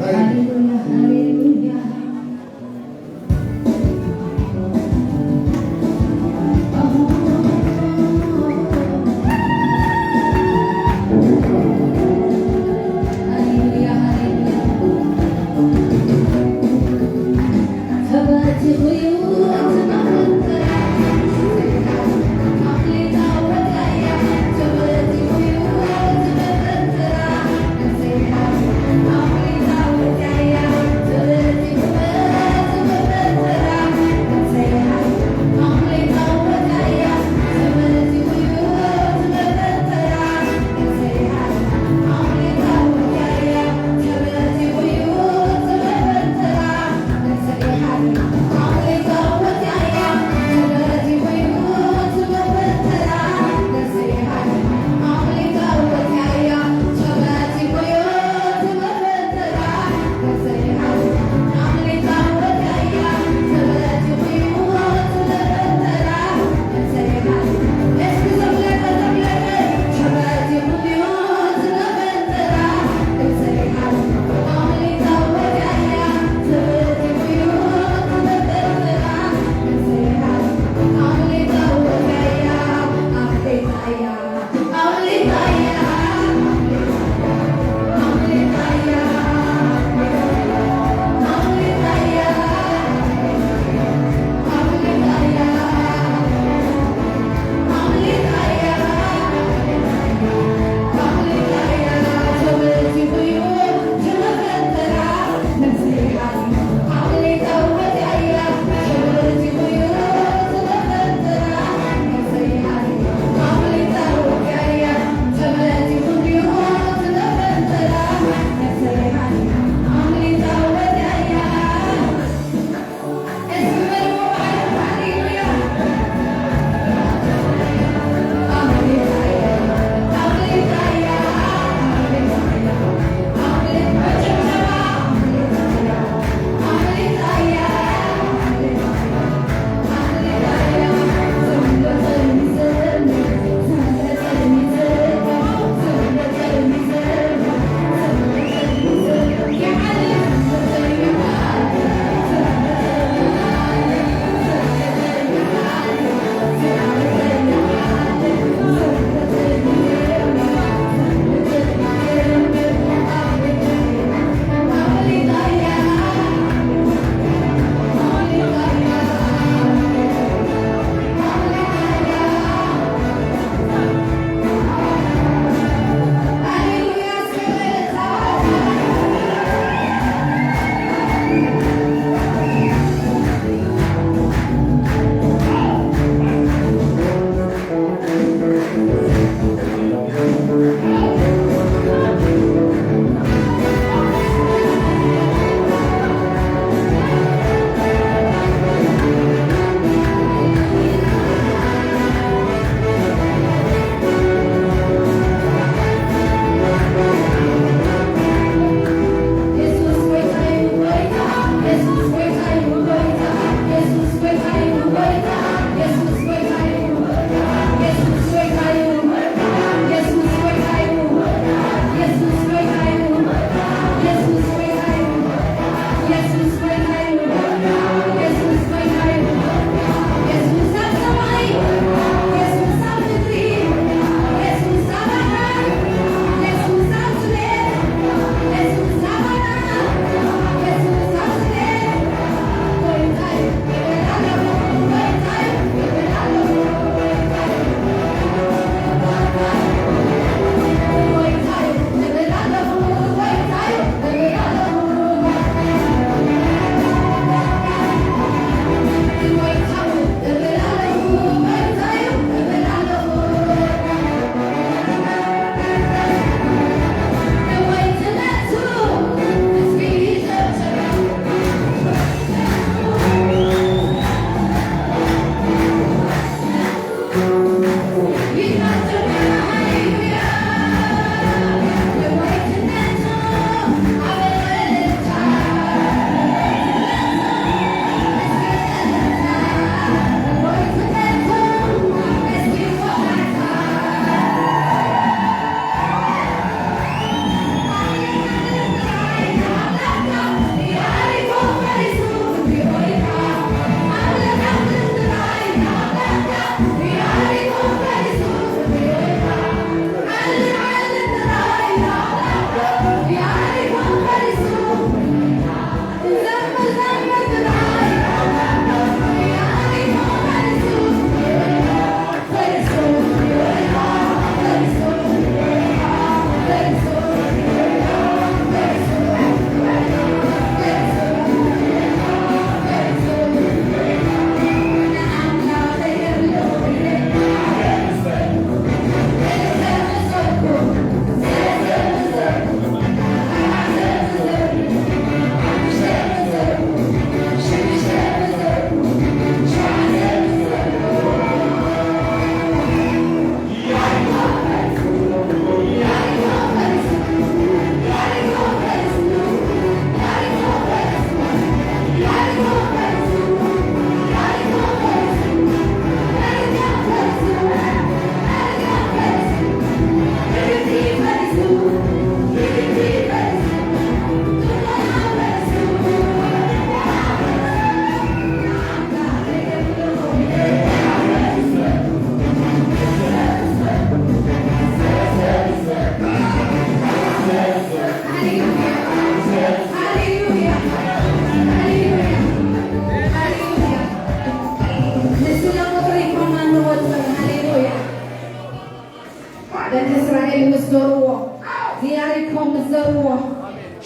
ሃሌሉያ፣ ሃሌሉያ።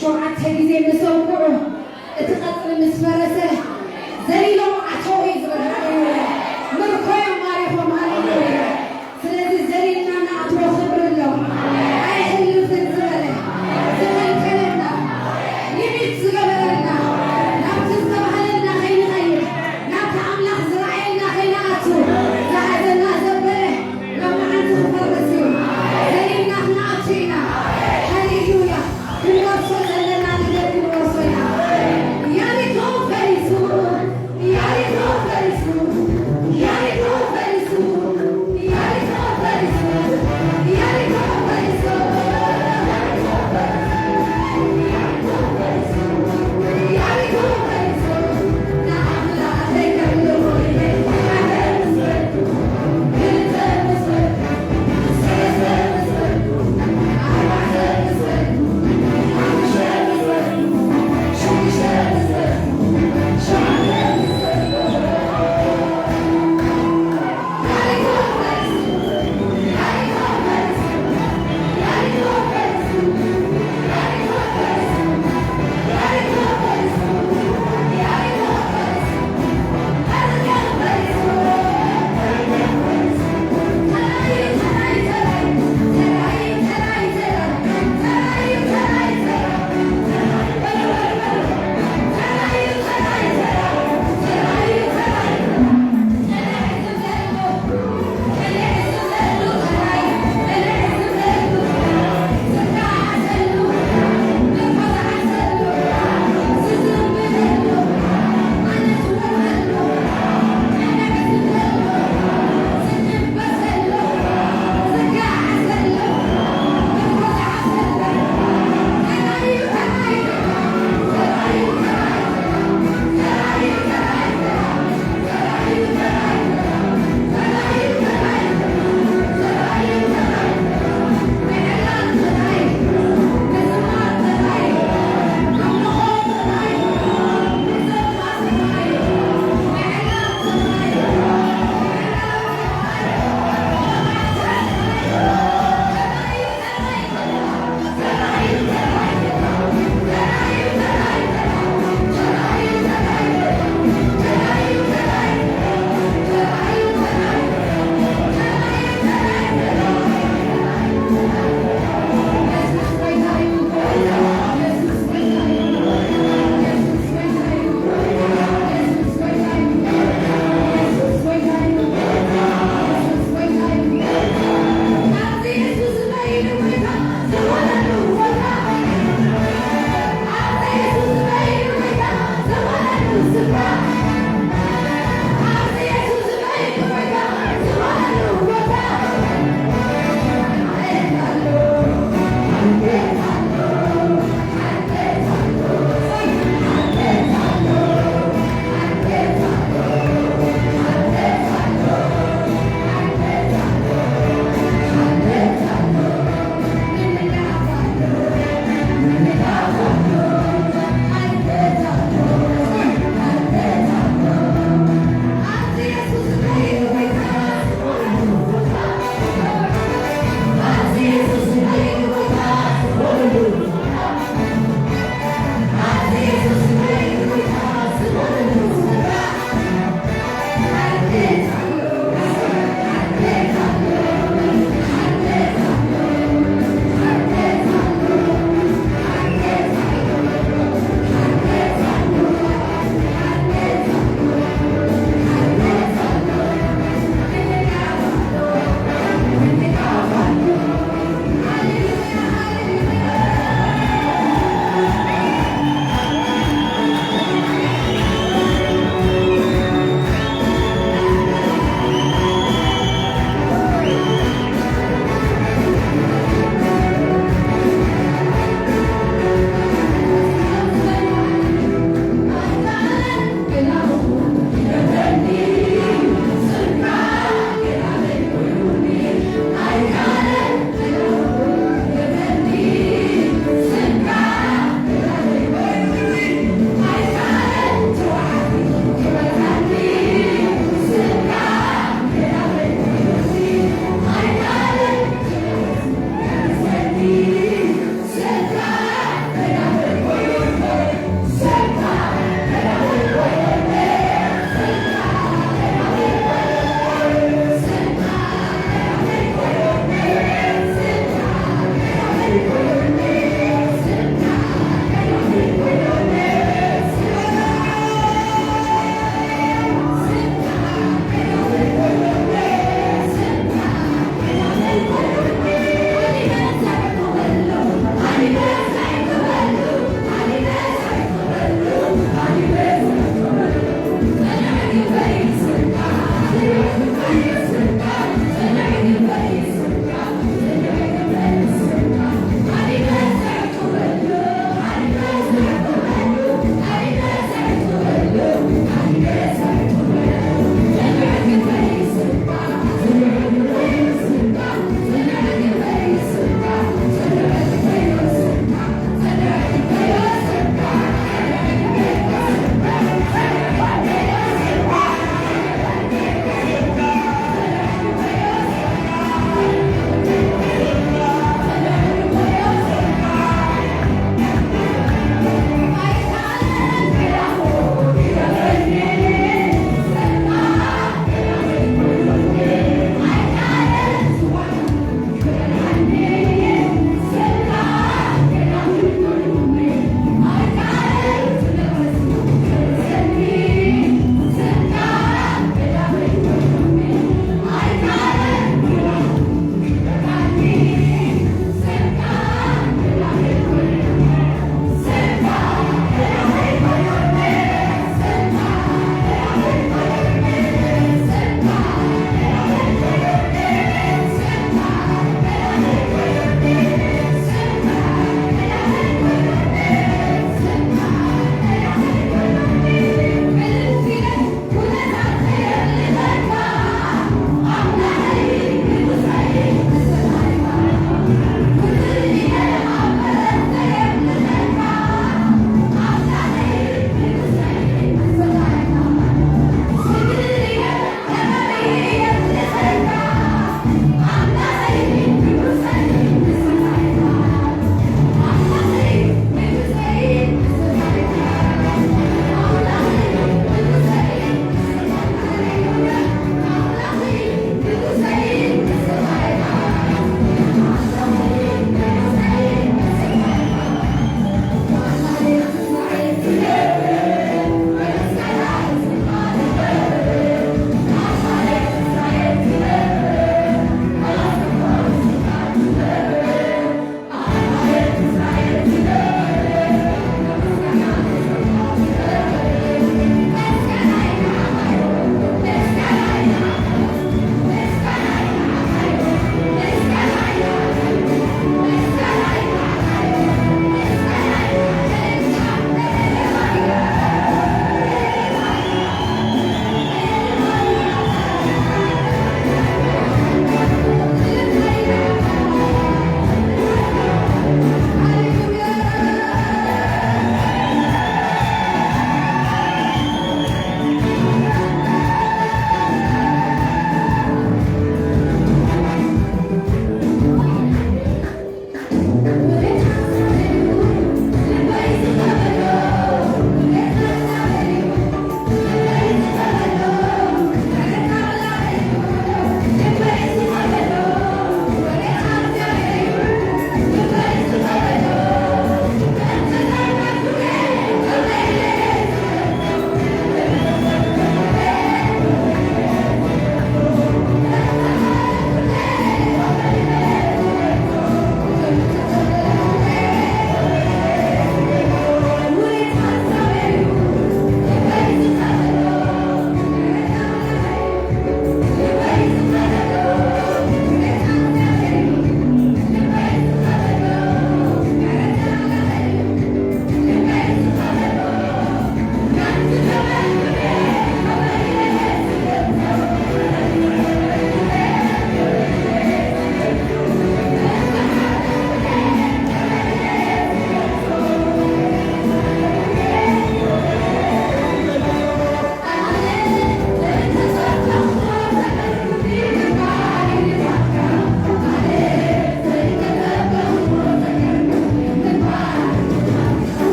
ሸውዓተ ግዜ ምስ ኣውቅዑ እቲ ቀጽሪ ምስ ፈረሰ ዘሊሎም ኣተው እዩ ዝብል። ሃሌሉያ! ምርኮ እዮም ማሪኾም። ሃሌሉያ! ስለዚ ዘሊልና ንኣትዎ ክብሪ ኣሎ። ኣይሕልፍን ዝበለ ዝኸልከለና ሊሚት ዝገበረልና ናብቲ ዝተባህለልና ከይንኸይድ ናብቲ ኣምላኽ ዝረኣየልና ከይንኣቱ ዝሓዘና ዘበለ ሎማዓንቲ ክፈርስ እዩ። ዘሊልና ክንኣቱ ኢና። ሃሌሉያ! ክንወርሶ ዘለና ነገር ክንወርሶ ኢና። ያሪኮ ፈሪሱ።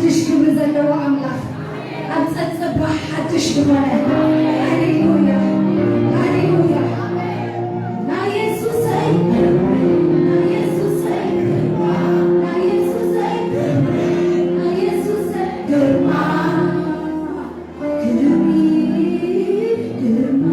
ሓድሽ ክብሪ ዘለዎ ኣምላኽ፣ ኣብ ጸብጸባ ሓድሽ ዝኾነ። ሃሌሉያ፣ ሃሌሉያ። ናይ የሱሰይ፣ ናይ የሱሰይ፣ ናይ የሱሰይ፣ ናይ የሱሰይ ግርማ፣ ክብሪ፣ ግርማ።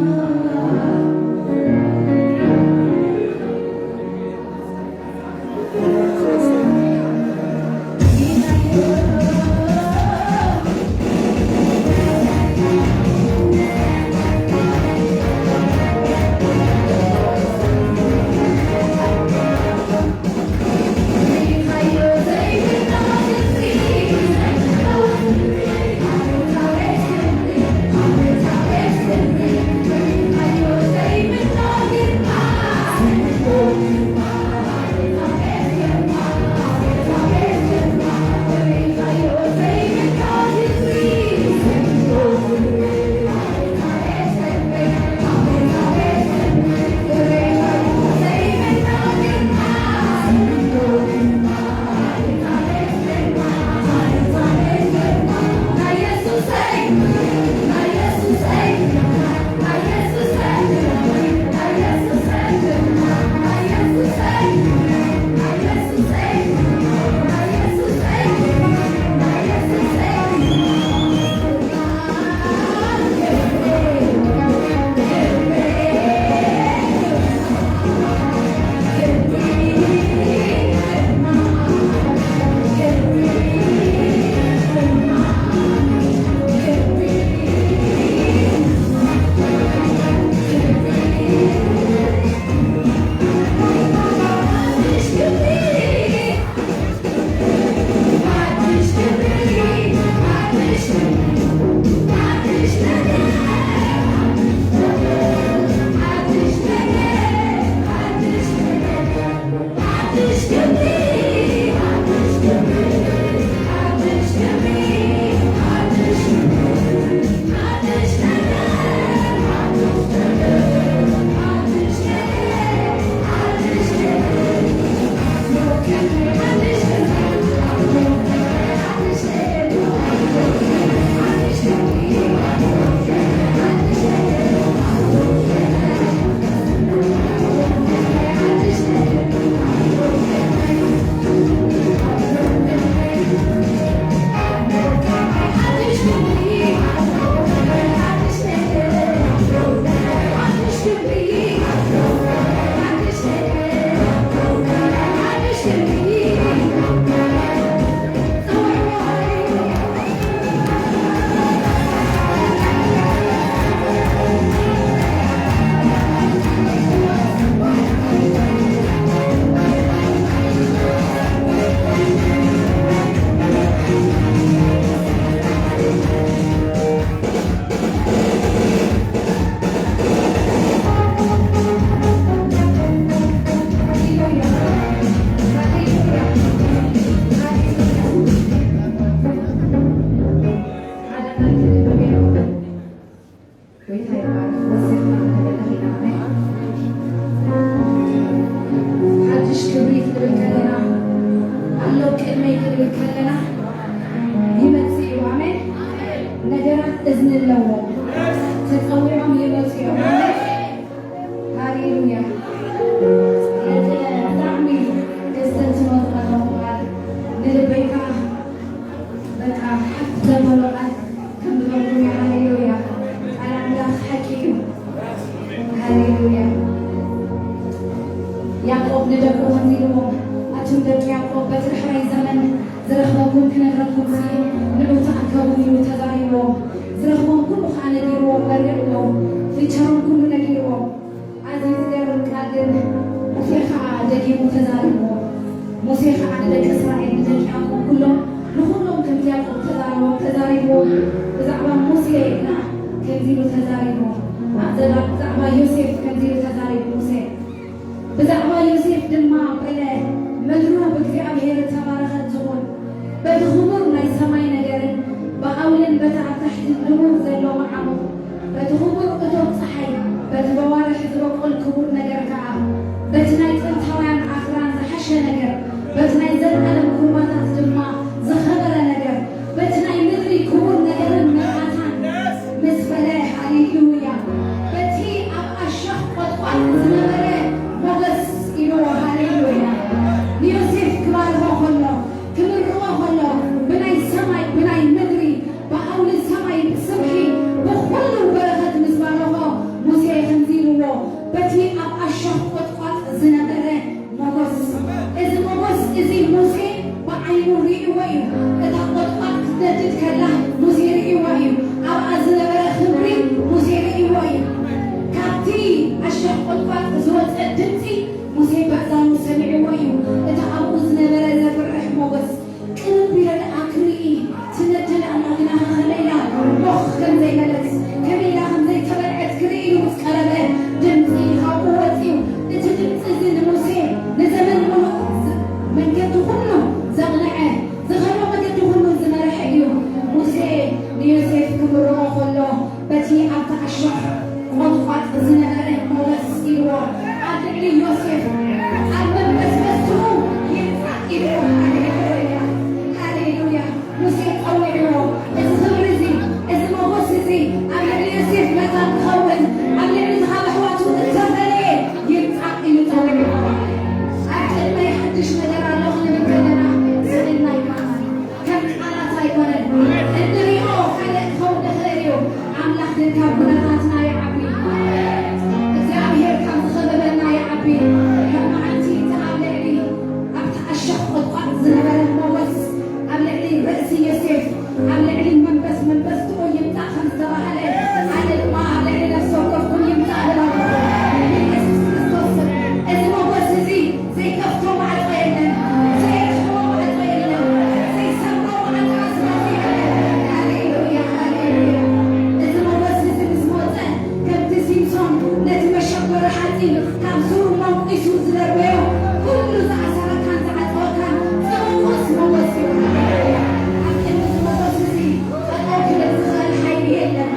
ሓድሽ ክብሪ ክንብል ከለና፣ ኣሎ ቅድመይ ክንብል ከለና፣ ይመጽእ እዩ። ኣሜን። ነገራት እዝኒ ኣለዎም። ተጸዊዖም ይመጹ እዮም። ኣሜን። ሃሌሉያ። ብጣዕሚ ደስ ትብሉ ዘለኹም ቃል ንልበይ ከዓ በቃ ሓፍ ዘበሎ ቃል ከም ዝበልኩም እዩ። ሃሌሉያ። ቃል ኣምላኽ ሓቂ እዩ። ሃሌሉያ። ያዕቆብ ንደቁ ከምዚ ኢልዎም፣ ኣቱም ደቂ ያዕቆብ በቲ ዳሕራይ ዘመን ዝረኽበኩም ክነግረኩም ሲ ንዑ ተኣከቡ ኢሉ ተዛሪብዎም። ዝረኽቦም ኩሉ ከዓ ነጊርዎም በሪዕዎም፣ ዝቸሮም ኩሉ ነጊርዎም። ኣዝዩ ዝገርም ቃል ግን ሙሴ ከዓ ደጊሙ ተዛሪብዎ። ሙሴ ከዓ ንደቂ እስራኤል ንደቂ ያዕቆብ ኩሎም ንኹሎም ከምቲ ያዕቆብ ተዛረቦም ተዛሪብዎ። ብዛዕባ ሙሴ እና ከምዚ ኢሉ ተዛሪብዎ። ኣብ ዘላ ብዛዕባ ዮሴፍ ከምዚ ኢሉ ተዛሪቡ ሙሴ። ብዛዕባ ዮሴፍ ድማ በለ፣ ምድሩ ብእግዚኣብሔር እተባረኸት ትኹን፣ በቲ ኽቡር ናይ ሰማይ ነገርን ብኣውልን በቲ ኣብ ታሕቲ ንቡር ዘሎ መዓሙቕ፣ በቲ ኽቡር እቶት ጸሓይ፣ በቲ በዋርሕ ዝበቁል ክቡር ነገር ከኣ፣ በቲ ናይ ጥንታውያን ኣኽራን ዝሓሸ ነገር፣ በቲ ናይ ዘለኣለም ኩርባታት ድማ ዝኸበረ ነገር፣ እዚ ክብሪ እዚ፣ እዚ ሞገስ እዚ ኣብ ልዕሊ ዮሴፍ መታን ክኸውን፣ ኣብ ልዕሊ ዝሃበ ኣሕዋቱ እተፈለየ ይምጻእ ኢሉ ጸዊዑ። ኣብ ቅድመይ ሓድሽ ነገር ኣሎ ክንብል ከለና ስቕ ኢልና ኣይከኣልናን። ከም ቃላት ኣይኮነን። እንሪኦ ካልእ ክኸውን ይኽእል እዩ። ኣምላኽ ግን ካብ ኩነታትና ይዓቢ። እግዚኣብሔር ካብ ዝኸበበና ይዓቢ። ሎማዓንቲ እቲ ኣብ ልዕሊ ኣብቲ ኣሸቕ ቁጥቋጥ ዝነበረ ሞገስ ኣብ ልዕሊ ርእሲ ዮሴፍ፣ ኣብ ልዕሊ መንበስ፣ መንበስ ጥዑይ ይምጻእ ከም ዝተባህለ፣ ኣነ ድማ ኣብ ልዕሊ ነፍሲ ወከፍኩም ይምጻእ እብል ኣለኹ። ብኢየሱስ ክርስቶስ ስም፣ እዚ ሞገስ እዚ ዘይከፍቶ ማዕጾ የለን፣ ዘየርሕዎ ማዕጾ የለን፣ ዘይሰብሮ ማዕጾ ኣስማት የለን። ሃሌሉያ፣ ሃሌሉያ። እዚ ሞገስ እዚ ምስ መጸ፣ ከምቲ ሲምሶን ነቲ መሸጎሪ ሓጺን ካብ ሱሩ መንቂሱ ዝደርበዮ፣ ኩሉ ዝኣሰረካን ዝዓጸወካን ዘበቁስ ሞገስ እዩ። ኣብ ቅድሚ እዚ ሞገስ እዚ ጠጠው ክብል ዝኽእል ሓይሊ የለን።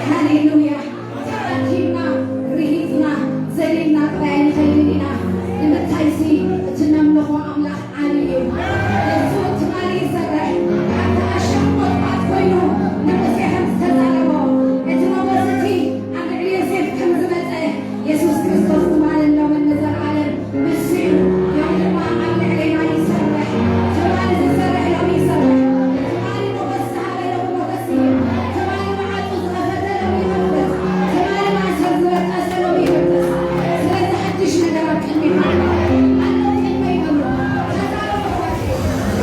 ሃሌሉያ። ተኣኪብና፣ ርሂጽና፣ ዘሊልና ጥራይ ኣይንኸይድን ኢና። ንምንታይሲ እቲ ነምልኾ ኣምላኽ ዓቢ እዩ። እሱ ትማሊ ይሰርሕ፣ ኣብቲ ኣሸቕ ቁጥቋጥ ኮይኑ ንሙሴ ከም ዝተዛረቦ፣ እቲ ሞገስ እቲ ኣብ ልዕሊ ዮሴፍ ከም ዝመጸ፣ የሱስ ክርስቶስ ትማልን ሎምን ንዘለኣለም ንሱ እዩ። ዮም ድማ ኣብ ልዕሌና ይሰርሕ። ትማሊ ዝሰርሕ ሎሚ ይሰርሕ። ትማሊ ሞገስ ዝሃበ ሎሚ ሞገስ ይህብ። ትማሊ መዓጹ ዝኸፈተ ሎሚ ይኸፍት። ትማሊ ማእሰር ዝበጠሰ ሎሚ ይብጠስ። ስለዚ ሓድሽ ነገር ኣብ ቅድሚኻ ኣሎ። ኣሎ ቅድመይ በሉ። ተዛረቡ ኣሕዋተይ።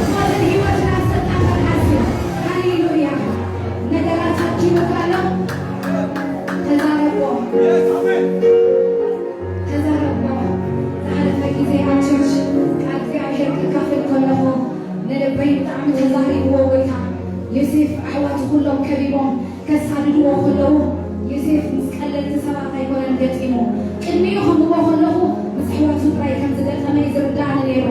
ሞትን ህይወትን ኣብ ስልጣን መልሓስ እዩ። ሃሌሉያ። ነገራት ኣኪቡካ ኣሎ። ተዛረቦ። ተዛረቦ። ዝሓለፈ ግዜ ኣብ ቸርች ቃል እግዚኣብሔር ክካፈል ከለኹ ንልበይ ብጣዕሚ ተዛሪብዎ ጎይታ። ዮሴፍ ኣሕዋቱ ኩሎም ከቢቦም ከሳድድዎ ከለዉ፣ ዮሴፍ ምስ ቀለልቲ ሰባት ኣይኮነን ገጢሙ። ቅድሚኡ ከንብቦ ከለኹ ምስ ኣሕዋቱ ጥራይ ከም ዝገጠመ እዩ ዝርድኣኒ ነይሩ።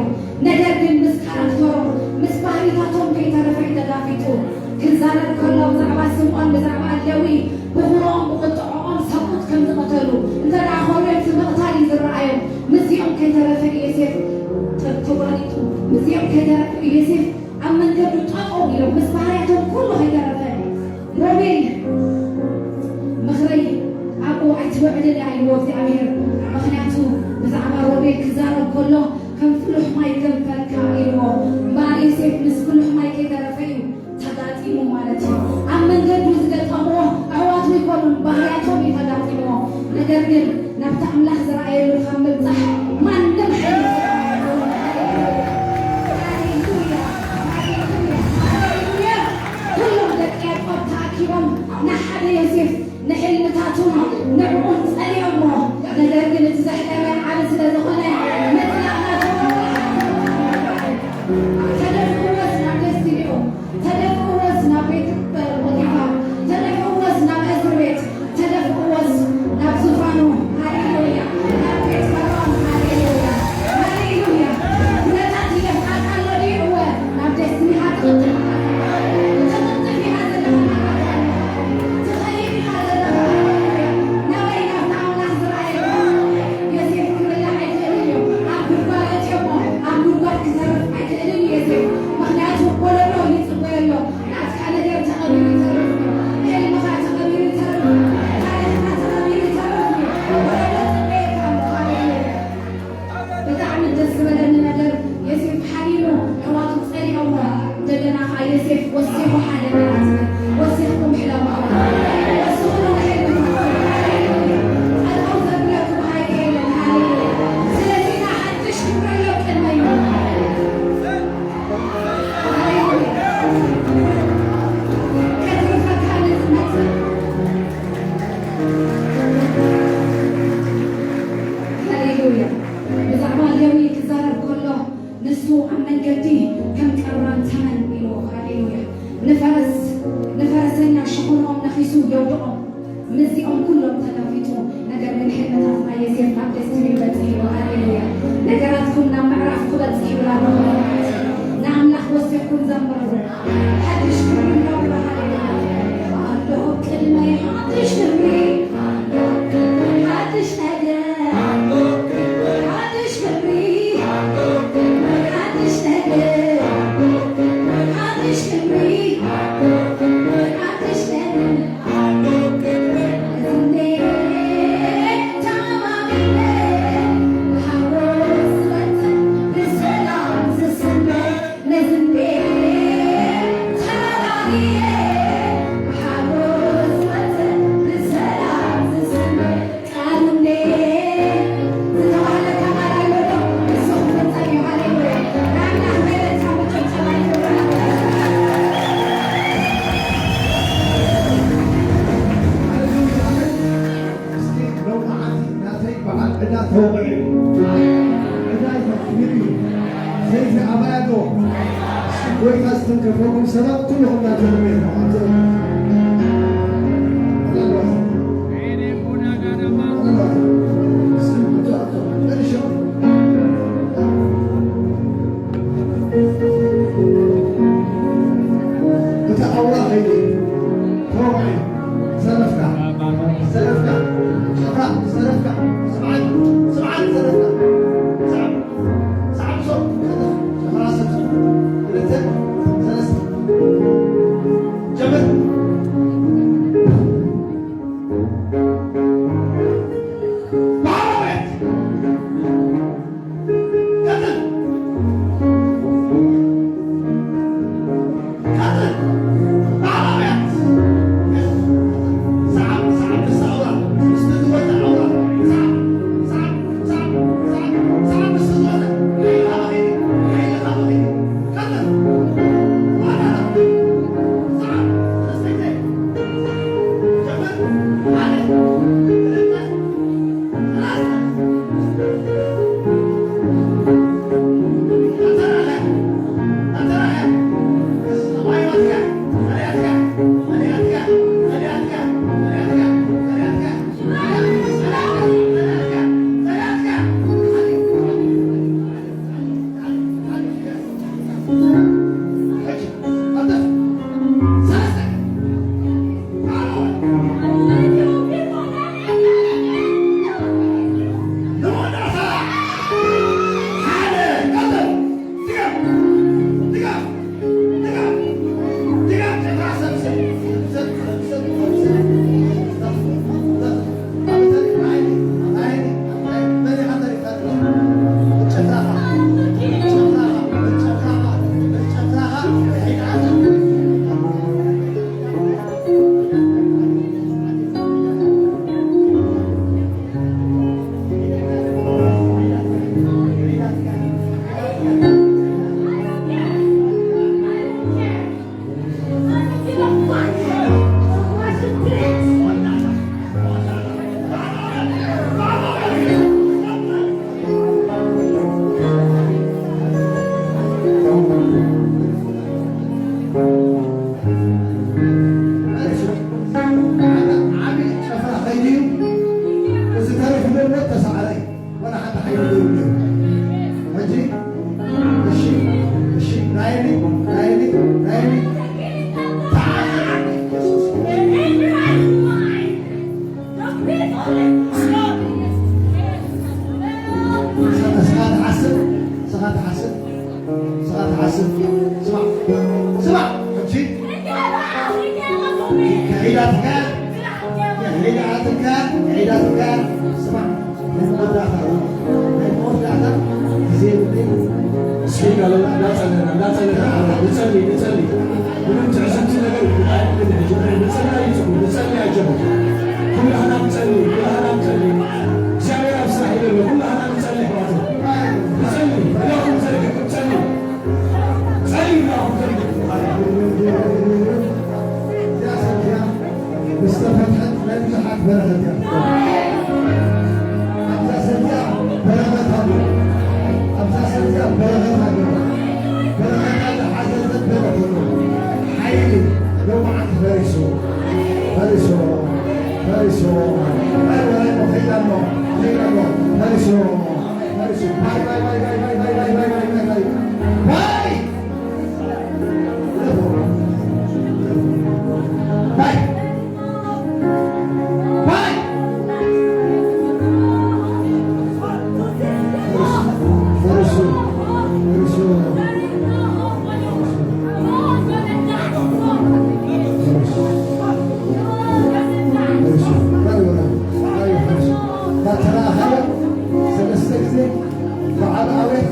ነገር ግን ምስ ካራክተሮም፣ ምስ ባህሪታቶም ከይተረፈ እዩ ተጋፊጡ። ክዛረብ ከሎ ብዛዕባ ስምዖን፣ ብዛዕባ ሌዊ፣ ብኹርኦም ብቁጥዐኦም ሰብኡት ከም ዝቐተሉ፣ እንተ ደኣ ከሪኦም እቲ ምቕታል እዩ ዝረኣዮም። ምስዚኦም ከይተረፈ ዮሴፍ ተ-፣ ተጓኒቱ። ምስዚኦም ከይተረፈ ዮሴፍ ኣብ መንገዱ ጠጠው ኢሎም፣ ምስ ባህርያቶም ኩሉ ከይተረፈ። ሮቤል፣ ምኽረይ ኣብኡ ኣይትውዕልን እያ ኢልዎ እግዚኣብሔር። ምኽንያቱ ብዛዕባ ሮቤል ክዛረብ ከሎ ከም ፍሉሕ ማይ ገንፈልካ ኢልዎ። እምበኣር ዮሴፍ ምስ ፍሉሕ ማይ ከይተረፈ እዩ ተጋጢሙ ማለት እዩ። ኣብ መንገዱ ዝገጠምዎ ኣሕዋቱ ይኮኑን ባህርያቶም እዩ ተጋጢምዎ። ነገር ግን ናብቲ ኣምላኽ ዝረኣየሉ ካብ ምብጻሕ ማንም ሓይሊ ሃሌሉያ፣ ሃሌሉያ፣ ሃሌሉያ። ኩሎም ደቂ ያዕቆብ ተኣኪቦም ንሓደ ዮሴፍ ንሕልምታቱን ንዕኡን ጸሊኦሞ። ነገር ግን እቲ ዘሕለመ ዓቢ ስለ ዝኾነ ምጽላእ ናቶም ተደፍእዎስ ናብ ደስቲኒኦም፣ ተደፍእዎስ ናብ ቤት ፖቲፋር፣ ተደፍእዎስ ናብ እስር ቤት፣ ተደፍእዎስ ናብ ዙፋኑ። ሃሌሉያ። ናብ ቤት ፈርዖን። ሃሌሉያ። ሃሌሉያ። ኩነታት ይደፍኣካ ኣሎ ድዩ? እወ። ናብ ደስቲኒኻ ትቕልጥፍ ኢኻ። ትቕልጥፍ ኢኻ ዘለኻ። ትኸይድ ኢኻ ዘለኻ። ሃሌሉያ። ናበይ? ናብቲ ኣምላኽ ዝረኣየካ። ዮሴፍ ክብላዕ ኣይክእልን እዩ። ኣብ ጉድጓድ ኣትዮሞ፣ ኣብ ጉድጓድ ክተርፍ ኣይክእልን እዩ ዮሴፍ። ምኽንያቱ ወለዶ ይጽበዮ ኣሎ። ናትካ ነገር ተቐቢሩ ይተርፍ እዩ። ሕልምኻ ተቐቢሩ ይተርፍ እዩ። ታሪኽካ ተቐቢሩ ይተርፍ እዩ። ወለዶ ጽበየካ ኣሎ። ሃሌሉያ። ብጣዕሚ ደስ ዝበለኒ ነገር ዮሴፍ ሓሊሙ ኣሕዋቱ ጸሊኦሞ። እንደገና ኸዓ ዮሴፍ ወሲኹ ሓደ ነገር ኣትብል። ወሲኽኩም ሕለሙ። ወስኹ ንሕልምኹም። ሃሌሉያ። ጠጠው ዘብለኩም ሓይሊ የለን። ሃሌሉያ። ስለዚ ንሓድሽ ክብሪ ኣሎ ቅድመይ። ሃሌሉያ። ከትርፈካ ንዝመጽእ። ሃሌሉያ። ብዛዕባ ሌዊ ክዛረብ ከሎ፣ ንሱ ኣብ መንገዲ ከም ቀራን ተመን ኢልዎ። ሃሌሉያ። ንፈረስ፣ ንፈረሰኛ ሸኾናኦም ነኺሱ የውድቖም። ምስዚኦም ኩሎም ተጋፊጡ። ነገር ግን ሕልምታት ናይ ዮሴፍ ናብ ደስቲኒ በጺሕዎ። ሃሌሉያ። ነገራትኩም ናብ ምዕራፍ ክበጽሕ ይብል ኣለኹ። ንኣምላኽ ወሲኽኩም ዘምርዎ። ሓድሽ ክብሪ ኣለዎ። ሃሌሉያ። ኣሎ ቅድመይ ሓድሽ ክብሪ፣ ሓድሽ ነገር፣ ሓድሽ ክብሪ፣ ሓድሽ ነገር፣ ሓድሽ ክብሪ። እቲ ኣውራ ኸይዱ ተወግዒ። ሰለፍካ፣ ሰለፍካ፣ ጨፍራ፣ ሰለፍካ፣ ስምዓኒ፣ ስምዓኒ፣ ሰለፍካ፣ ስምዓኒ። ሰዓት ሶ፣ ሰለስተ፣ ሸፈራ ሰለስተ፣ ክልተ፣ ሰለስተ። ጀምር። ባሮቤት። ቀጥል። ዓቢ ጨፍራ ኸይዱ እዩ። እዚ ተሪፉ ዘሎ ተሳዕረ እዩ። ወላ ሓንቲ ሓይሊ የብሉን። ሕጂ፣ እሺ፣ እሺ፣ ናይኒ፣ ናይኒ፣ ናይኒ። ተዓዘብ። የሱስ። ንስኻ ትሓስብ፣ ንስኻ ትሓስብ፣ ንስኻ ትሓስብ። ስማዕ፣ ስማዕ፣ ሕጂ ከሒዳትካ፣ ከሒዳትካ፣ ከሒዳትካ። ስማዕ፣ ናይ መወዳእታ፣ ናይ መወዳእታ ግዜ የብለይን። እስኪ እንዳበልና እንዳጸለና፣ እንዳጸለና ንጸሊ፣ ንጸሊ። ምንም ትዕዝብቲ ነገር ኣይብልን። ሕጂ ንጸሊ፣ ኣይጽቡ፣ ንጸሊ፣ ኣጀቡ። ኩላህና ንጸሊ፣ ኩላህና ንጸሊ። እግዚኣብሔር ኣብ ስራሕ ይደሎ፣ ኩላህና ንጸሊ፣ ኣሕዋት። ንጸሊ፣ ኢላኹም ንጸሊ፣ ንጸሊ። ጸሊ፣ ኢላኹም ንጸሊ። እዚኣ ሰልያ ምስ ተፈትሐት ናይ ብዙሓት በረኸት እያ። ኣብዛ ሰልያ በረኸት ኣሎ። ኣብዛ ሰልያ በረኸት ኣሎ። በረኸታ ዝሓዘ ሰብ በረኸት ኣሎ። ሓይሊ ሎማዓንቲ ፈሪሱ፣ ፈሪሱ፣ ፈሪሱ። ኣይ ወላይ ኸይድ ኣሎ፣ ኸይድ ኣሎ። ፈሪሱ፣ ፈሪሱ። ባይ፣ ባይ፣ ባይ። ባይ! ባይ! ባይ! ፈርሱ፣ ፈርሱ፣ ፈርሱ። እንዳተለኣኸ ሰለስተ ግዜ በዓል ኣቤት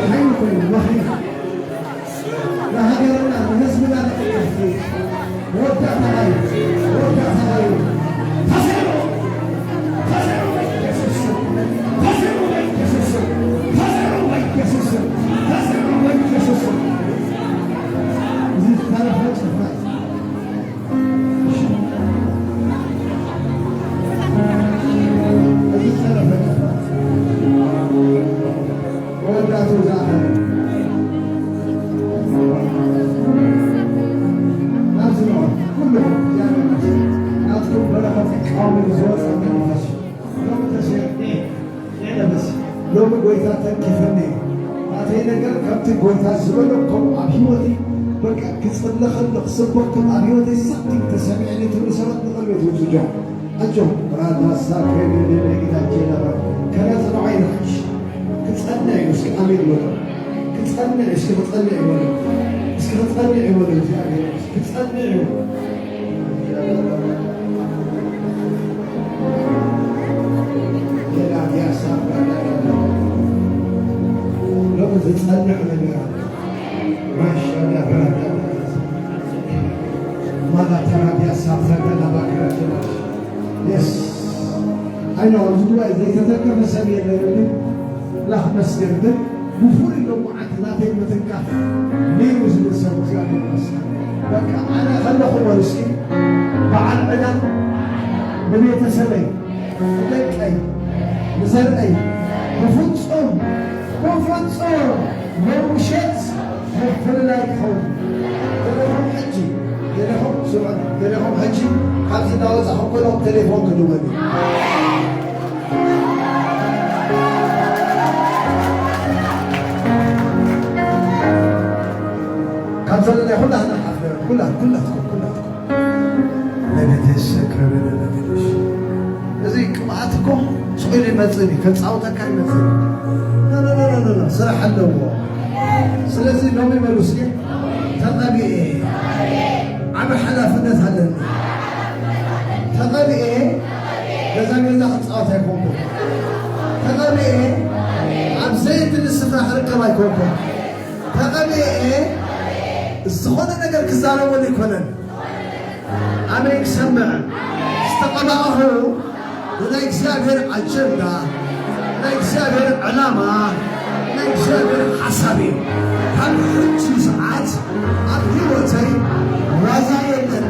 ሓይሊ ኮይኑ መኺና ንሃገርና ንህዝብና ንቕድስቲ መወዳእታ እዩ። መወዳእታ እዩ። ተሰይሩ፣ ተሰይሩ በኢየሱስ ስም። ተሰይሩ በኢየሱስ ስም። ተሰይሩ በኢየሱስ ስም። ተሰይሩ በኢየሱስ ስም። እዚ ዝተረፈ ጭፍራ እዩ። እዚ ዝተረፈ ጭፍራ መወዳእትኡ ዝኣኸለ። ናብዚ ንዑ፣ ኩልኹም እግዚኣብሔር ናትኩም በረኸት ይቃወም ዝወፀ መንፈስ እዩ። ሎሚ ተሰይሩ፣ የለበስ። ሎሚ ጎይታ ተንኪፈኒ እዩ። ናተይ ነገር ከምቲ ጎይታ ዝበሎ ከምኡ ኣብ ህይወተይ በቃ ክፅለ ከሎ ክስበክ ከሎ ኣብ ህይወተይ ሳምቲንግ ተሰሚዕኒ ትብሉ ሰባት ንቕድሚት ውፁ። ጆ ኣጆ ራታ ሳክሬ ሌሌ ጌታ ጄላ ከነፅንዖ ኢና። ክፀንዕ እዩ። እስኪ ኣሜን በሉ። ክፀንዕ እዩ። እስኪ ክፀንዕ እዩ በሉ። እስኪ ክፀንዕ እዩ በሉ። እግዚኣብሔር ክፀንዕ እዩ። ሎሚ ዝጸንዕ ነገር ኣሎ። ማሻላ ብራዳ ማላ ተራቢያ ሳፈዳ ላባክራ ጀላሽ የስ ኣይኖ ኣብዚ ጉባኤ ዘይተተከፈ ሰብ የለን። ግን ላክ መስገን ግን ብፍሉይ ሎማዓንቲ ናተይ ምትንካፍ ነይሩ ዝብል ሰብ እግዚኣብሔር ይመስገን። በቃ ኣነ ከለኹ በሉ እስኪ በዓል ዕዳ ንቤተሰበይ ንደቀይ ንዘርእይ ብፍጹም ብፍጹም ሎሚ ምሸት ምፍልላይ ክኸውን። ገለኹም ሕጂ ገለኹም ስምዑ፣ ገለኹም ሕጂ ካብዚ እናወጻኹም ከለኹም ቴሌፎን ክድወል እዩ። ካብ ዘለና ኩላትና ሓፍ ኩላ ኩላትኩም ኩላትኩም ለቤተሰብ ክረበለ ለቤተሽ እዚ ቅብኣት እኮ ስቑኢሉ ይመጽእ እዩ፣ ከጻውተካ ይመጽእ እዩ። ኖ፣ ኖ፣ ኖ፣ ኖ፣ ኖ፣ ስራሕ ኣለዎ። ስለዚ ሎሚ በሉ እስኪ፣ "ተቐቢኤ፣ ዓቢ ሓላፍነት ኣለኒ። ተቐቢኤ፣ ገዛ ገዛ ክጻወት ኣይኮንኩን። ተቐቢኤ፣ ኣብ ዘየድሊ ስፍራ ክርከብ ኣይኮንኩን። ተቐቢኤ፣ ዝኾነ ነገር ክዛረበሉ ኣይኮነን። ኣበይ ክሰምዕ ዝተቐባእኹ ንናይ እግዚኣብሔር ኣጀንዳ፣ ናይ እግዚኣብሔር ዕላማ፣ ናይ እግዚኣብሔር ሓሳብ እዩ። ካብ ሕጂ ሰዓት ኣብ ህይወተይ ዋዛ የለን፣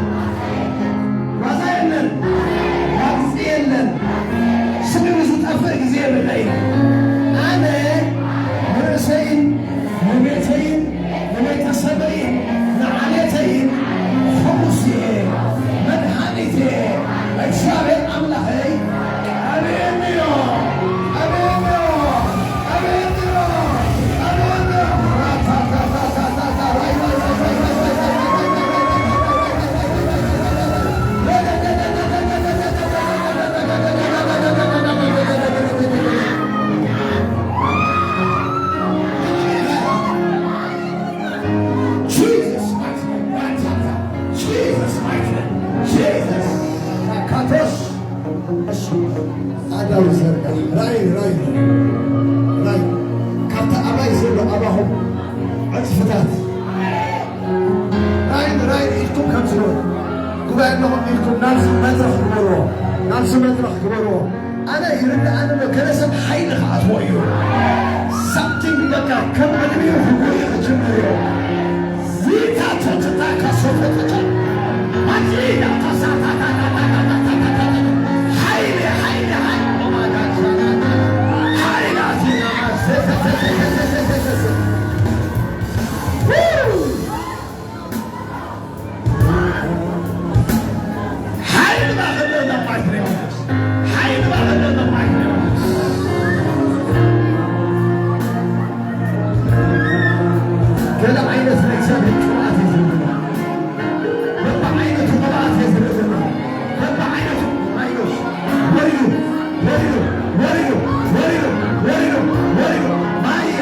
ዋዛ የለን፣ ዋግፂ የለን። ስግሪ ዝጠፍእ ግዜ የብለይ። ኣነ ንርእሰይን ንቤተይን ንቤተሰበይን ንዓሌተይን ፈውስ እየ፣ መድሃኒት እየ። እግዚኣብሔር ኣምላኸይ ቀብኤኒ እዮ፣ ቀብኤኒ እዮ፣ ቀብኤኒ እዮ፣ ቀብኤኒ እዮ። Jesus mighty name. Jesus mighty name. Jesus. ካቶስ። እሺ። ኣዳው ዘርጋ። ራይ፣ ራይ። ራይ። ካብቲ ኣባይ ዘሎ ኣባኹም ዕጽፍታት። ራይ፣ ራይ ኢድኩም ከም ዝሮ-፣ ጉባኤ ኣለኹም ኢድኩም ናብዚ መድረኽ ግበርዎ። ናብዚ መድረኽ ግበርዎ። ኣነ ይርድኣኒ ኣሎ፣ ገለ ሰብ ሓይሊ ክኣትዎ እዩ። ሳምቲንግ በቃ ከም ዕድሜኡ ክጎይ ክጅምር እዩ። ዚታ ተትታ ካሶተተቻ ማትሪዳ ታሳታታታታታታታታ ሓይሊ፣ ሓይሊ፣ ሓይሊ፣ ኦማጋቻናታ ሓይሊ ኣቲና ማዘተተተተተተተ ሓይል ባኸለና ማይክሬ መንፈስ፣ ሓይል ባኸለና ማይክሬ መንፈስ። ገለ ዓይነት ናይ እግዚኣብሔር ቅብኣት እዩ ዝህብና። በብዓይነቱ ቅብኣት እዩ ዝህብና። በብዓይነቱ ማይኖስ ወሪዱ፣ ወሪዱ፣ ወሪዱ፣ ወሪዱ፣ ወሪዱ፣ ወሪዱ። ማያ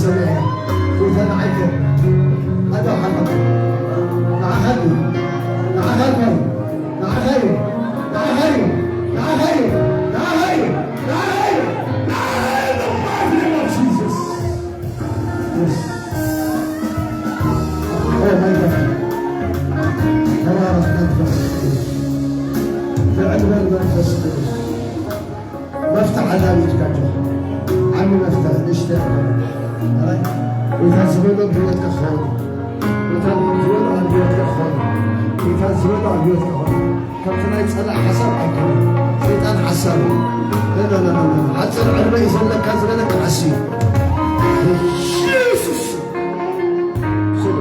ሰማይ፣ ጎይታ ንዓይ ከ-፣ ኣታ ሓታ፣ ንዓኻ ድዩ? ንዓኻ ድዩ? ንዓኻ እዩ። ንዓኻ እዩ። ንዓኻ እዩ። ንዓኻ እዩ። ንዓኻ እዩ። ንዓኻ እዩ። Jesus. Yes. Oh my God. ተባረኽ መንፈስ ቅዱስ። ልዕል በል መንፈስ ቅዱስ። መፍትሕ ኣዳሊትካ ኣለኻ። ዓቢ መፍትሕ፣ ንእሽተይ ኣይኮነን። ኣራይ፣ ጎይታ ዝበሎ ኣብ ህይወትካ ክኸውን። ጎይታ ዝበሎ ኣብ ህይወትካ ክኸውን። ጎይታ ዝበሎ ኣብ ህይወትካ ክኸውን። ከምቲ ናይ ጸላኢ ሓሳብ ኣይኮነን። ሰይጣን ሓሳብ እዩ። ኖ፣ ኖ፣ ኖ፣ ኖ፣ ኖ። ሓጺር ዕድመ እዩ ዘለካ ዝበለካ ዓሲ እዩ። በኢየሱስ ስም።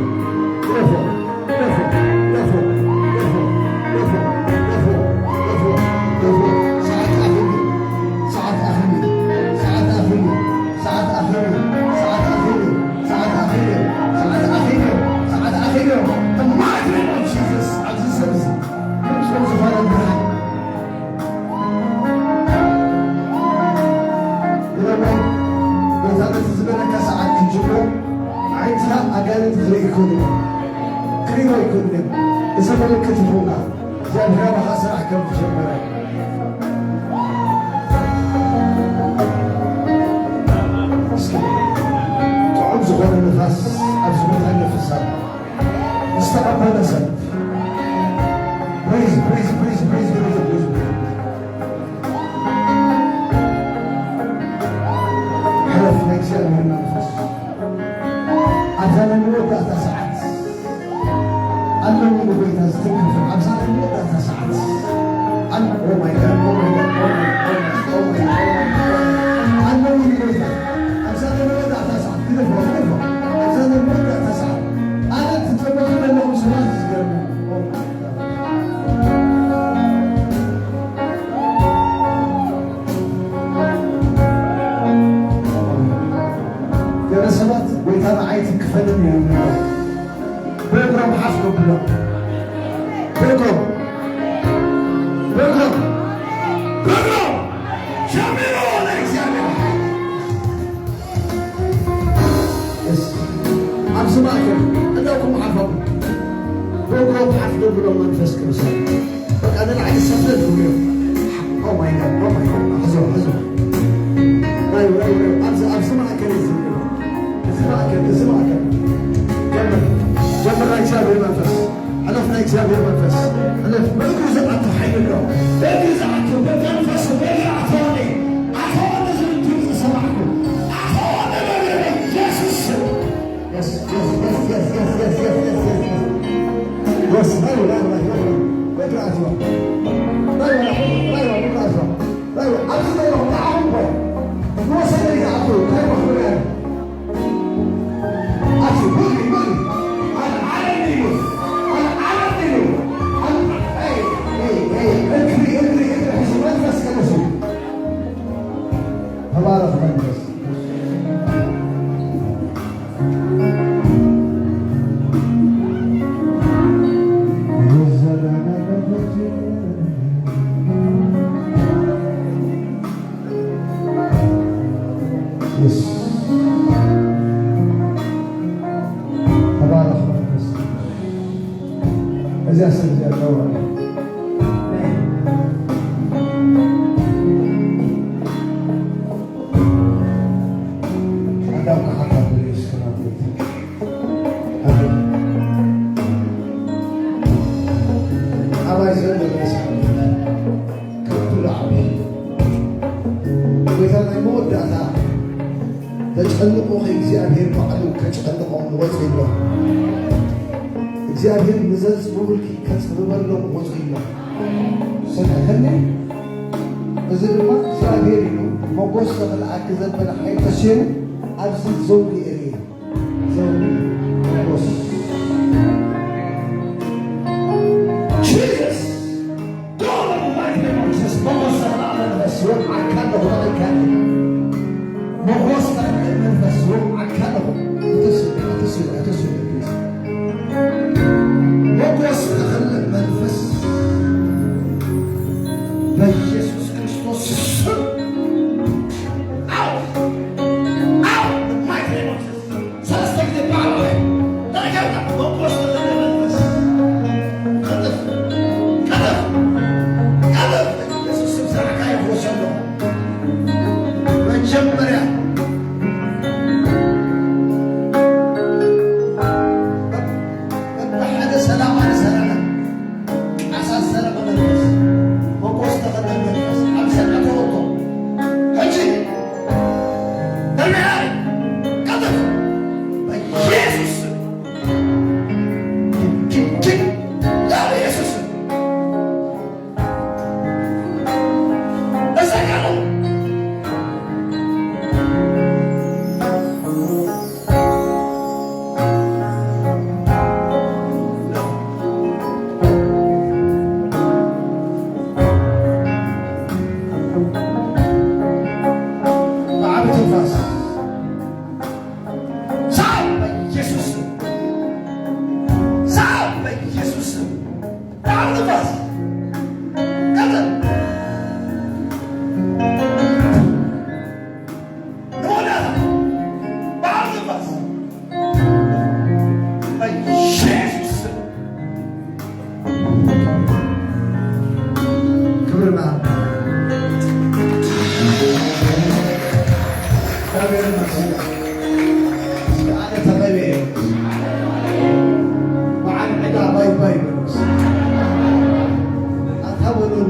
ምናልባት ጎይታ ነቲ ዝበለካ ሰዓት ክጅምሮ፣ ኣዒንትኻ ኣጋንንቲ ክርኢ ይኽእሉ እዮም። ክርእይዎ ይኽእሉ እዮም። እዚ ምልክት ይኹንካ፣ እግዚኣብሔር ኣባኻ ስራሕ ከም ዝጀመረ። እስኪ ጥዑም ዝኾነ ንፋስ ኣብዚ ቦታ ይነፍስ ኣሎ። ዝተቐበለ ሰብ። Praise, praise, praise, praise, praise, praise. ሕለፍ ናይ እግዚኣብሔር መንፈስ። ኣብዛ ናይ መወዳእታ ሰዓት ኣለዉ ንጎይታ ዝትንክፉ። ኣብዛ ናይ መወዳእታ ሰዓት ኣለ-፣ oh my God, oh my God, oh my God, oh my God, oh my God, oh my God. ኣለዉ ንጎይታ። ኣብዛ ናይ መወዳእታ ሰዓት ግደፎ፣ ግደፎ። ኣብዛ ናይ መወዳእታ ሰዓት ኣነ ትጠበቑ ዘለኹም ሰባት ዝገርም። Oh my God. ገለ ሰባት ጎይታ ንዓይ ትንክፈለኒ እዮም ይብሉ። ብእግሮም ሓፍ ከብሎም። ብእግሮም፣ ብእግሮም፣ ብእግሮም ጀምሮ ለእግዚኣብሔር ሓይል። የስ። ኣብዚ ማእከል እንዳውኩም ሓፍ ኣብሉ። ብእግሮም ሓፍ ከብሎም መንፈስ ቅዱስ። በቃ ንላዕሊ ሰፍለል ክብሉ እዮም። Oh my God, oh my God። ሕዞ፣ ሕዞ። ራዩ፣ ራዩ፣ ራዩ። ኣብዚ፣ ኣብዚ ማእከል እዩ ዝብሉ። እዚ ማእከል፣ እዚ ማእከል። ጀምር፣ ጀምር፣ ናይ እግዚኣብሔር መንፈስ። ሕለፍ፣ ናይ እግዚኣብሔር መንፈስ። ሕለፍ፣ ብእግሩ ዝኣቱ ሓይሊ ኣሎ። ብእግሩ ዝኣቱ፣ ብመንፈሱ፣ ብእግሩ ኣተወኒ፣ ኣተወኒ ዝብል ድምፂ ሰማዕኩ። ኣተወኒ በለ፣ በኢየሱስ ስም። Yes, yes, yes, yes. Yes, ራዩ፣ ራዩ፣ ራዩ፣ ራዩ። በእግሩ ኣትዋ። ራዩ፣ ራዩ፣ ራዩ፣ በእግሩ ኣትዋ። ራዩ፣ ኣብዚ ዘለኹም ንዓኹም እኮ ዝወሰደ ይኣቱ፣ እንታይ መኽብሪ ኣለ? ኣትዩ፣ ብእግሪ፣ ብእግሪ። ኣልዓለኒ ኢሉ፣ ኣልዓለኒ ኢሉ። ኣል-፣ ኤይ፣ ኤይ፣ ኤይ፣ እግሪ፣ እግሪ፣ እግሪ ሒዙ መንፈስ ቅዱስ እዩ። ተባረኽ መንፈስ። የስ። ተባረኽ መንፈስ። እዚኣ ሰብ እዚኣ ጨዋ። ኣዳም ክሓታ ብለይ እስከ ናብ ቤት። ኣሜን። ኣባይ ዘንድ መለስ ካብ ኩሉ ዓቢ ጎይታ ናይ መወዳእታ ተጨንቆ ከይ እግዚኣብሔር ባዕሉ ከጨንቆም ወፂ ኣሎ። እግዚኣብሔር ንዘዝብቡልኪ ከጽብበሎም ወፂ ኣሎ። ሰምዕተኒ? እዚ ድማ እግዚኣብሔር እዩ። መጎስ ተኽልኣኪ ዘበለ ሓይል ተስየኑ ኣብዚ ዘውዲ እየ። ዘውዲ መጎስ። Jesus! God Almighty መንፈስ መጎስ ተኽልኣ መንፈስ ይወድዓካ ኣለኹ፣ ተቐልካ ኣለኹ። መጎስ ተኽልእ መንፈስ ይወድዓካ ኣለኹ። እትስሉ፣ እትስሉ፣ እትስሉ። መጎስ ተኽልእ መንፈስ በኢየሱስ ክርስቶስ ስም። Out! Out! Mighty መንፈስ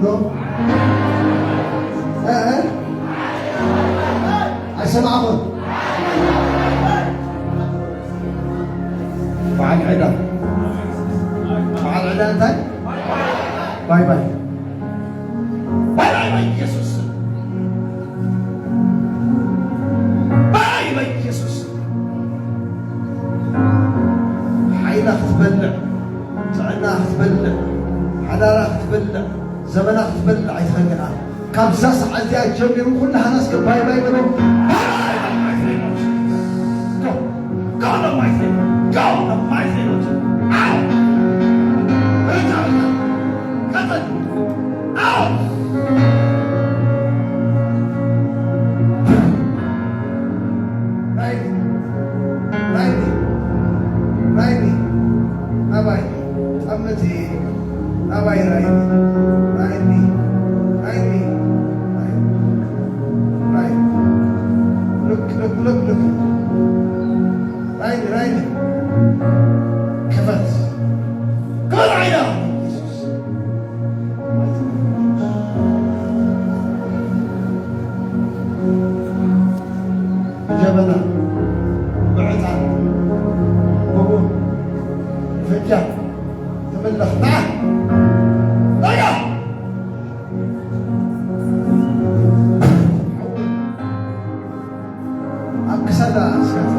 ዶ? እ፣ እ? ኣይሰማዕኹን። በዓል ዕዳ። በዓል ዕዳ እንታይ? ባይ ባይ። ባይ ባይ ባይ ኢየሱስ። ባይ ባይ ኢየሱስ። ሓይላ ክትበልዕ፣ ጥዕና ክትበልዕ፣ ሓዳራ ክትበልዕ፣ ዘመና ክትበልዕ ኣይትኸልኣ። ካብዛ ሰዓት እዚኣ ጀሚሩ ኩሉ ሃናስ ባይ ባይ በሎ። ባይ ባይ ባይ ባይ። Go. Go in the mighty name. Go in the mighty name of Jesus. Out. Out. Out. ራይኒ፣ ራይኒ፣ ራይኒ፣ ናባይ፣ ጠምቲ፣ ናባይ ራይኒ፣ ራይኒ፣ ራይኒ፣ ራይኒ፣ ራይኒ፣ ሉክ፣ ሉክ፣ ሉክ፣ ሉክ፣ ራይኒ፣ ራይኒ፣ ክፈት፣ ክፈት ዓይና። ብጀበና፣ ብዕጣን፣ ብቡን፣ ብፍንጃል ትምለኽ። ንዓ! ንዓ! ኣብ ክሳዳ ኣስያፈ።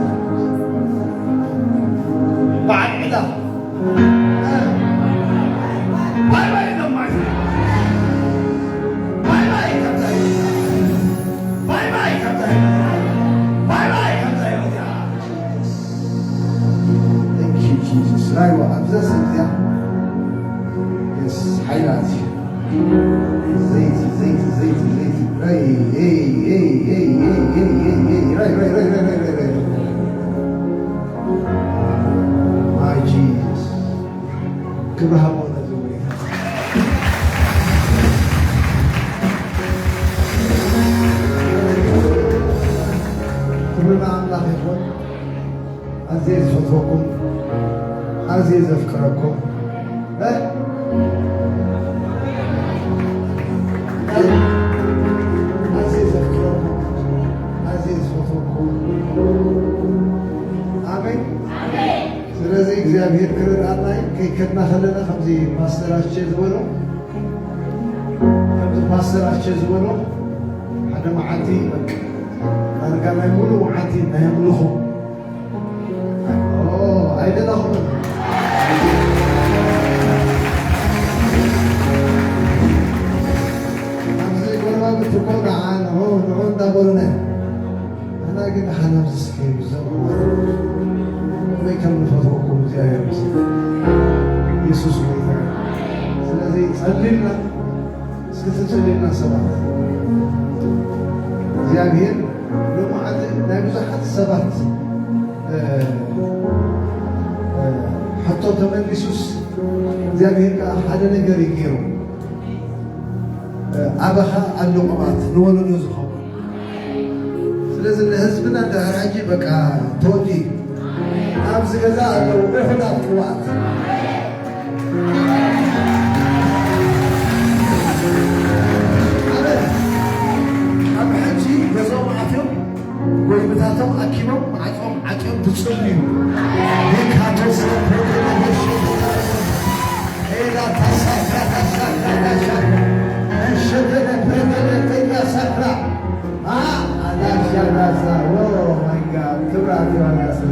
በዓል ዕዳ። ባይ ባይ ኢሎም ማለት እዩ። ባይ ባይ ካብዛ ህይወት። ባይ ባይ ካብዛ ህይወት። ባይ ባይ ካብዛ ህይወት እያ። Thank you, Jesus. ራይዋ ኣብዛ ሰብ እዚኣ። የስ፣ ሓይላት። ዘይቲ፣ ዘይቲ፣ ዘይቲ፣ ዘይቲ። ራይ፣ ኤይ፣ ኤይ፣ ኤይ። ራይ፣ ራይ፣ ራይ። My Jesus. ክብሪ ሃቦ ነዚ ጎይታ። ክብሪ ንኣምላኽ ይኹን። ኣዝየ ዝፈትወኩም፣ ኣዝየ ዘፍቅረኩም፣ እ? ኣዝየ ዘፍቅረኩም፣ ኣዝየ ዝፈትወኩም። ኣሜን። ስለዚ እግዚኣብሔር ክርድኣና እዩ። ከይከድና ከለና ከምዚ ፓስተር ኣስቼ ዝበሎ፣ ከምዚ ፓስተር ኣስቼ ዝበሎ፣ ሓደ መዓልቲ በቃ ዳርጋ ናይ ሙሉእ መዓልቲ ናይ ኣምልኾ። ኦ፣ ኣይደለኹምን። ኣብዚ ጎረባብቲ እኮ ንዓ፣ ንዑ፣ ንዑ እንዳበሉና እዮም። ኣና ግን ሓና ምስኪን ብዘምዋ ከመይ ከም ንፈትወኩም እግዚኣብሔር ምስኪን። ኢየሱስ ጎይታ። ስለዚ ጸልልና፣ እስኪ ትጽልልና ሰባት። እግዚኣብሔር ሎማዓንቲ ናይ ብዙሓት ሰባት፣ እ፣ እ፣ ሕቶ ተመሊሱስ እግዚኣብሔር ከኣ ሓደ ነገር እዩ ገይሩ። ኣበኻ ኣሎ ቅብኣት ንወለዶ ዝኸውን። ስለዚ ንህዝብና እንድሕር ሕጂ በቃ ተወዲ ኣብዚ ገዛ ኣለዉ እኹላት ቅብኣት። ኣበ ኣብ ሕጂ ገዛኦም ኣትዮም ጎይብታቶም ኣኪቦም ማዕጾም ዓጽዮም ትጽልዩ። ሜካቶ ስለ ፕሮጀክት ኤላ ታሳክራ ታሳክራ ታሳክራ እንሸተነ ፕረገለ ተያ ሳክራ አ አዳሻ ዳሳ ኦ ማይ ጋድ ክብራት ይሆናል ስለ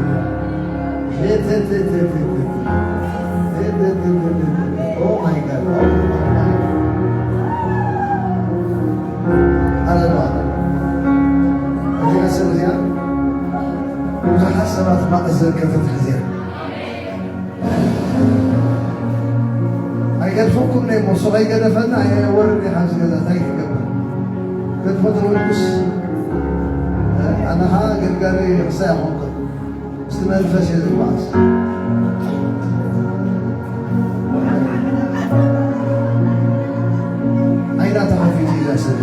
ኦ ማይ ጋድ ሃሌሉያ። እዚኣ ሰብ እዚኣ ብዙሓት ሰባት ማእዘን ከተትሕዝያ ኣይገድፈኩም ነይ እሞ፣ እሱ ከይገደፈና ኣይወርድ ኢኻ ኣብዚ ገዛ፣ እንታይ ክገብር? ገድፎ ተወዱስ፣ ኣነ ኸዓ ገልጋሊ ክሳይ ኣይኮንኩን። ምስቲ መንፈስ እየ ዝጓዓዝ። ዓይና ተኸፊቱ እዩ እዛ ሰብ።